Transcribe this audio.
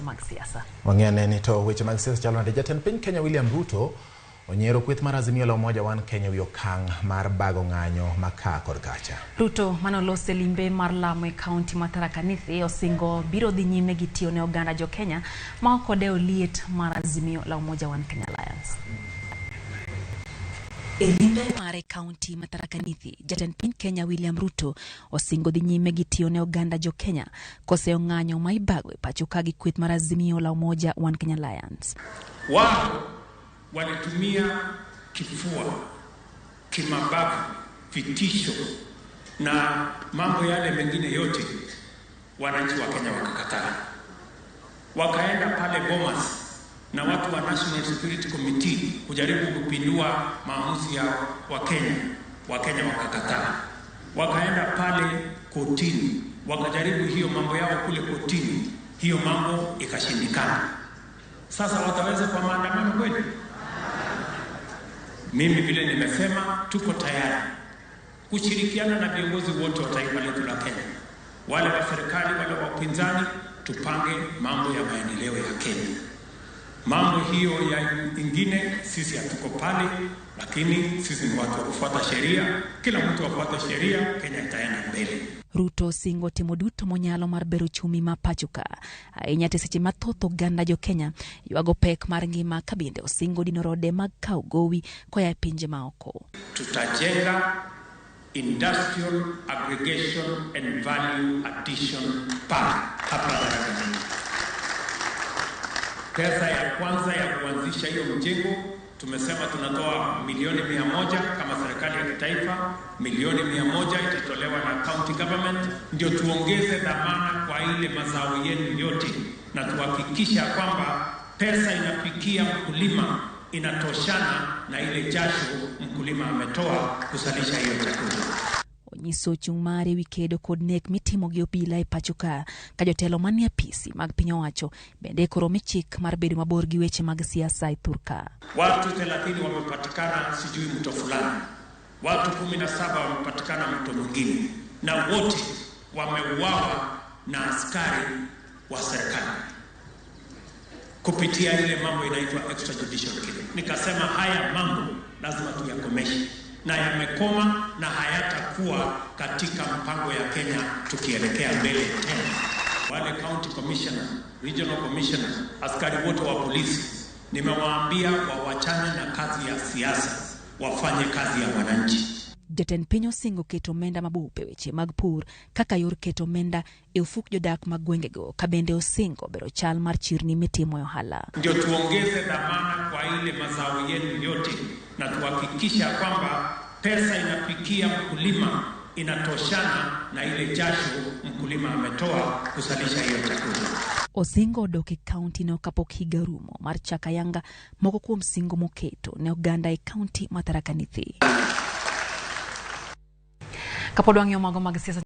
mag siasa. Wang'e ni to weche mag siasa chalo nade. Jatend piny Kenya William Ruto onyiero kweth mar Azimio la Umoja One Kenya wi okang' mar bago ng'anyo ma ka kod kacha. Ruto manoloso e limbe mar lamo e kaunti ma Tharaka Nithi osingo biro dhi nyime gi tiyo ne oganda jo Kenya ma ok odewo liet mar Azimio la Umoja One Kenya Alliance. E limbe mare kaunti ma Tharaka Nithi, jatend piny Kenya William Ruto osingo dhi nyime gi tiyo ne oganda jo Kenya koseyo ng'anyo ma ibago e pacho ka gi kweth mar Azimio la Umoja One Kenya Alliance. Wao walitumia kifua, kimabavu, vitisho na mambo yale mengine yote, wananchi wa Kenya wakakataa. Wakaenda pale Bomas na watu wa National Security Committee kujaribu kupindua maamuzi ya Wakenya, Wakenya wakakataa. Wakaenda pale kotini, wakajaribu hiyo mambo yao kule kotini, hiyo mambo ikashindikana. Sasa wataweza kwa maandamano kweli? Mimi vile nimesema, tuko tayari kushirikiana na viongozi wote wa taifa letu la Kenya, wale wa serikali, wale wa upinzani, tupange mambo ya maendeleo ya Kenya. Mambo hiyo ya ingine sisi hatuko pale, lakini sisi ni watu wa kufuata sheria. Kila mtu afuate sheria, Kenya itaenda mbele. Ruto osingo timo duto monyalo mar bero uchumi ma pacho ka. Ahinya to seche mathoth oganda jo Kenya ywago pek mar ngima ka bende osingo dino rode mag kawo gowi koa e pinje maoko. Tutajenga industrial aggregation and value addition park hapa Tharaka Nithi. Pesa ya kwanza ya kuanzisha hiyo mjengo tumesema tunatoa milioni 100 kama serikali ya kitaifa, milioni 100 itatolewa na county government, ndio tuongeze dhamana kwa ile mazao yenu yote, na tuhakikisha kwamba pesa inafikia mkulima inatoshana na ile jasho mkulima ametoa kuzalisha hiyo chakula. Onyiso chung' mare ewi kedo kod nek mitimo gi obila e pacho ka ka jotelo manie apisi mag piny owacho bende koro omi chik mar bedo mabor gi weche mag siasa e thurka. Watu 30 wamepatikana sijui mto fulani, watu 17 wamepatikana mto mwingine, na wote wameuawa na askari wa serikali kupitia ile mambo inaitwa extrajudicial killing. Nikasema haya mambo lazima tuyakomeshe, na yamekoma na hayatakuwa katika mpango ya Kenya tukielekea mbele tena. Wale county commissioner, regional commissioner, askari wote wa polisi nimewaambia wawachane na kazi ya siasa, wafanye kazi ya wananchi. Jatend piny osingo keto omenda mabup e weche mag pur kaka yor keto omenda e ofuk jodak mag gwengego ka bende osingo bero chal mar chirni mitimo e ohala. Ndio tuongeze dhamana kwa ile mazao yenu yote, na tuhakikisha kwamba pesa inafikia mkulima inatoshana na ile jasho mkulima ametoa kuzalisha hiyo chakula. Osingo odok e kaunti no kapok higa orumo mar chako ayanga moko kuom singo moketo ne oganda e kaunti ma Tharaka Nithi. Kapod wang'iyo mago mag siasa.